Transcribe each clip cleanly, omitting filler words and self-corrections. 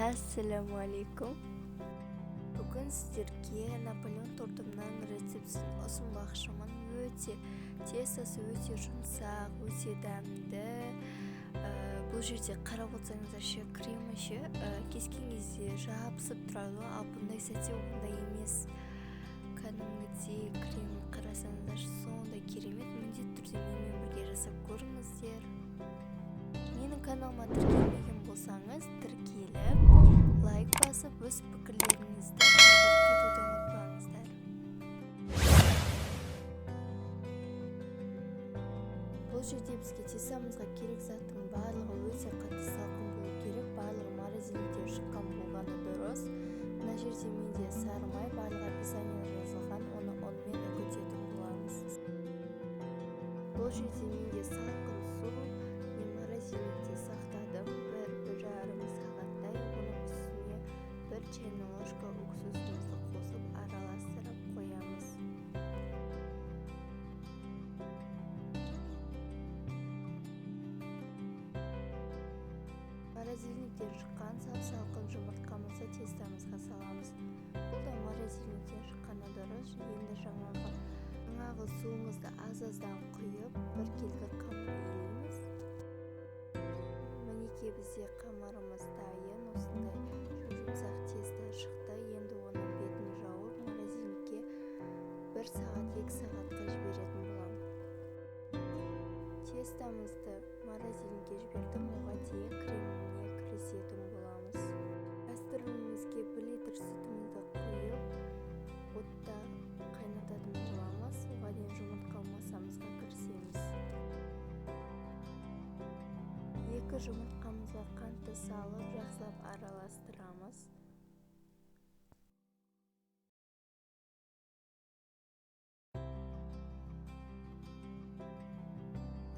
Ассалаумағалейкум. Бүгін сіздерге Наполеон тортымның рецептісін ұсынбақшымын. Өте тестосы өте жұмсақ, өте дәмді. Бұл жерде қарап отырсаңыздар ше, кремі ше, кескен кезде жабысып тұрады, ал бұндай сәтте ондай емес. Кәдімгідей крем қарасаңыздар сондай керемет. Міндетті түрде менімен бірге жасап көріңіздер. Менің каналыма тіркелмеген болсаңыз, тіркеліп, лайк басып, өз пікірлеріңізді қалдырып кетуді ұмытпаңыздар. Бұл жерде бізге тестамызға керек заттың барлығы өте қатты салқын болу керек, барлығы морозильниктен шыққан болғаны дұрыс. Мына жерде менде сары май, барлығы описаниеда жазылған, оны ұнмен үгітетін боламыз. Бұл жерде менде салқын су, мен морозильникте сақтадым бір жарым сағаттай. Оның үстіне 1 чайный ложка уксусымызды қосып араластырып қоямыз. Морозильниктен шыққан сап-салқын жұмыртқамызды тестамызға саламыз. Бұл да морозильниктен шыққаны дұрыс. Енді жаңағы суымызды аз-аздан құйып, біркелкі қамыр илейміз. Мінекей бізде қамырымыз дайын, осындай жұмсақ тесто шықты. Енді оның бетін жауып, морозильникке 1 сағат, 2 сағатқа жіберетін боламын. Тестамызды морозильникке жібердім, оған дейін креміне кірісетін боламыз. Кастрюлімізге 1 литр сүтімізді құйып, отта қайнататын боламыз. Оған дейін жұмыртқа массамызға кірісеміз. 2 жұмыртқамызға қантты салып, жақсылап араластырамыз.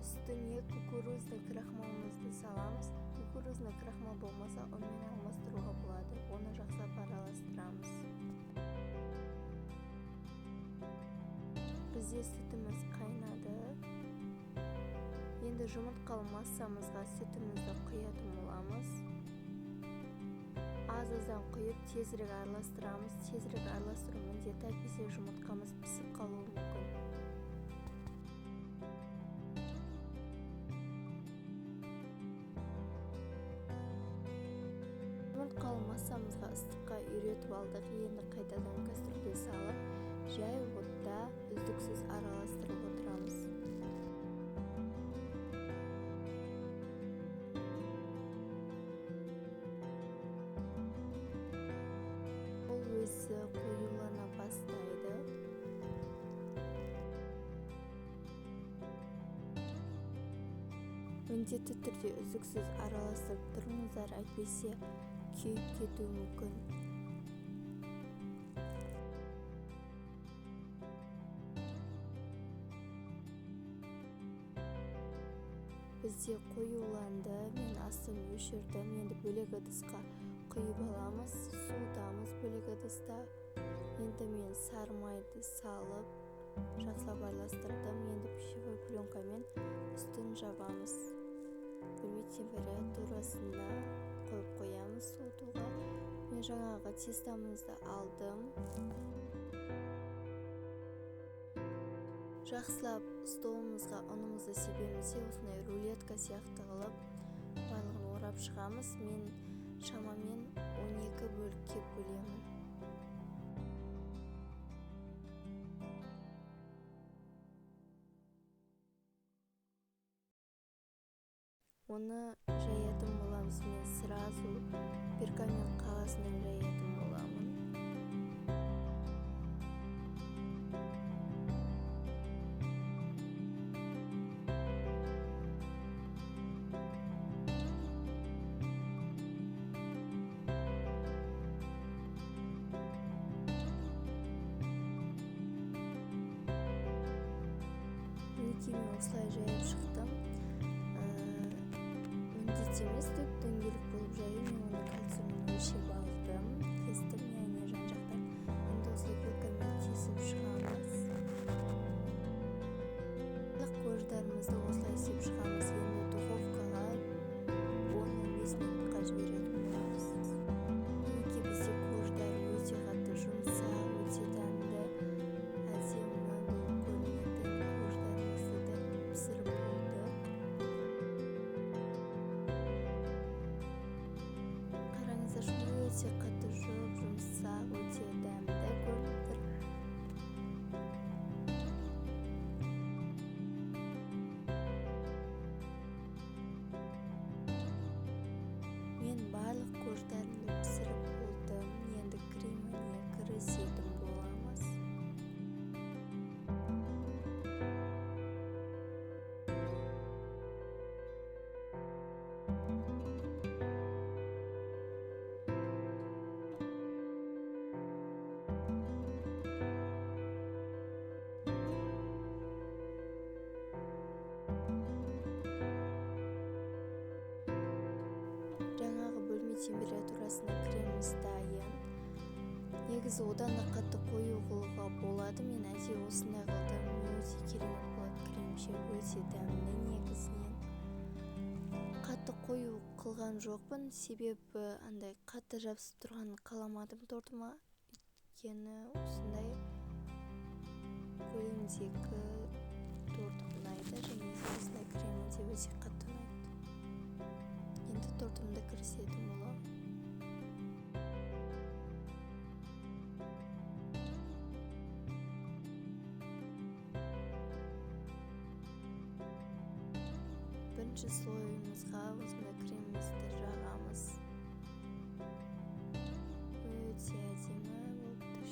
Үстіне кукурузный крахмалымызды саламыз. Кукурузный крахмал болмаса, ұнмен алмастыруға болады. Оны жақсылап араластырамыз. Бізде сүтіміз қайнады. Енді жұмыртқалы массамызға сүтімізді құятын боламыз. Аз-аздан құйып, тезірек араластырамыз. Тезірек араластыру міндетті, әйтпесе жұмыртқамыз пісіп қалуы мүмкін. Жұмыртқалы массамызға ыстыққа үйретіп алдық. Енді қайтадан кастрюльге салып, жай отта үздіксіз араластырып отырамыз. Ол өзі қоюлана бастайды. Міндетті түрде үздіксіз араластырып тұрыңыздар, әйтпесе күйіп кетуі мүмкін. Бізде қоюланды, мен астын өшірдім. Енді бөлек ыдысқа құйып аламыз, суытамыз бөлек ыдыста. Енді мен сары майды салып, жақсылап араластырдым. Енді пищевой пленкамен үстін жабамыз. Бөлме температурасына қойып қоямыз суытуға. Мен жаңағы тестамызды алдым. Жақсылап столымызға ұнымызды себеміз де, осындай рулетка сияқты қылып барлығын орап шығамыз. Мен шамамен 12 бөлікке бөлемін. Оны жаятын боламыз. Мен сразу пергамент қағазына жаятын боламын. Мінекей мен осылай жайып шықтым. Міндетті емес, дөп-дөңгелек болып жаю. Мен оны кольцомен өлшеп алдым, кестім, яғни жан-жақтан. Енді осылай вилкамен тесіп шығамыз. Барлық корждарымызды осылай істеп шығамыз. Енді духовкаға 10-15 минутқа жіберетін боламыз. Арасына креміміз дайын. Негізі одан да қатты қою қылуға болады. Мен әдейі осындай қылдым. Өте керемет болады кремше, өте дәмді негізінен. Қатты қою қылған жоқпын, себебі андай қатты жабысып тұрғанын қаламадым тортыма. Өйткені осындай көлемдегі торт ұнайды және осындай кремі де өте қатты ұнайды. Енді тортымды кірісетін боламын. Бірінші слойымызға осындай кремімізді жағамыз. Өте әдемі болып тұр.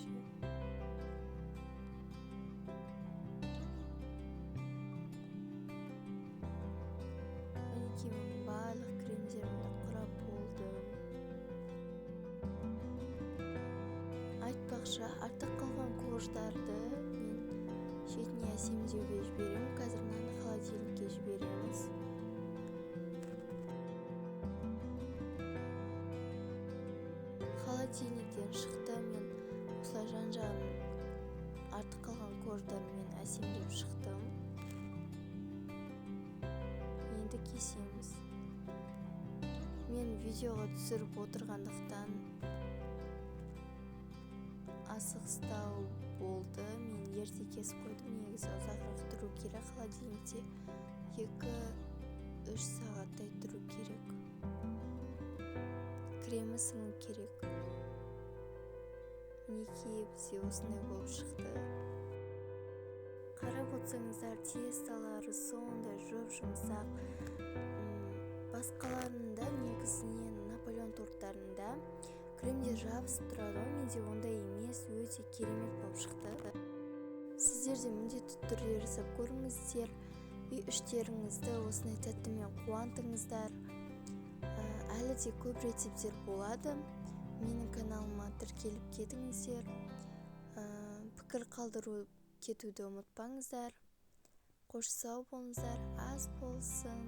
Мінекей, мен барлық кремдерімді құрап болдым. Айтпақшы, артық қалған корждарды мен шетіне әсемдеуге жіберемін. Қазір мынаны холодильникке жібереміз. Холодильниктен шықты, мен осылай жан-жағын артық қалған корждармен әсемдеп шықтым. Енді кесеміз. Мен видеоға түсіріп отырғандықтан асығыстау болды. Мен ерте кесіп қойдым. Негізі ұзағырақ тұру керек холодильникте, 2-3 сағаттай тұру керек. Кремі сіңу керек. Мінекей, бізде осындай болып шықты. Қарап отырсаңыздар, тесталары сондай жұп-жұмсақ. Басқаларында негізінен Наполеон торттарында кремдер жабысып тұрады ғой, менде ондай емес, өте керемет болып шықты. Сіздер де міндетті түрде жасап көріңіздер. Үй іштеріңізді осындай тәттімен қуантыңыздар. Әлі де көп рецепттер болады. Менің каналыма тіркеліп кетіңіздер. Пікір қалдыру кетуді ұмытпаңыздар. Қош сау болыңыздар, ас болсын.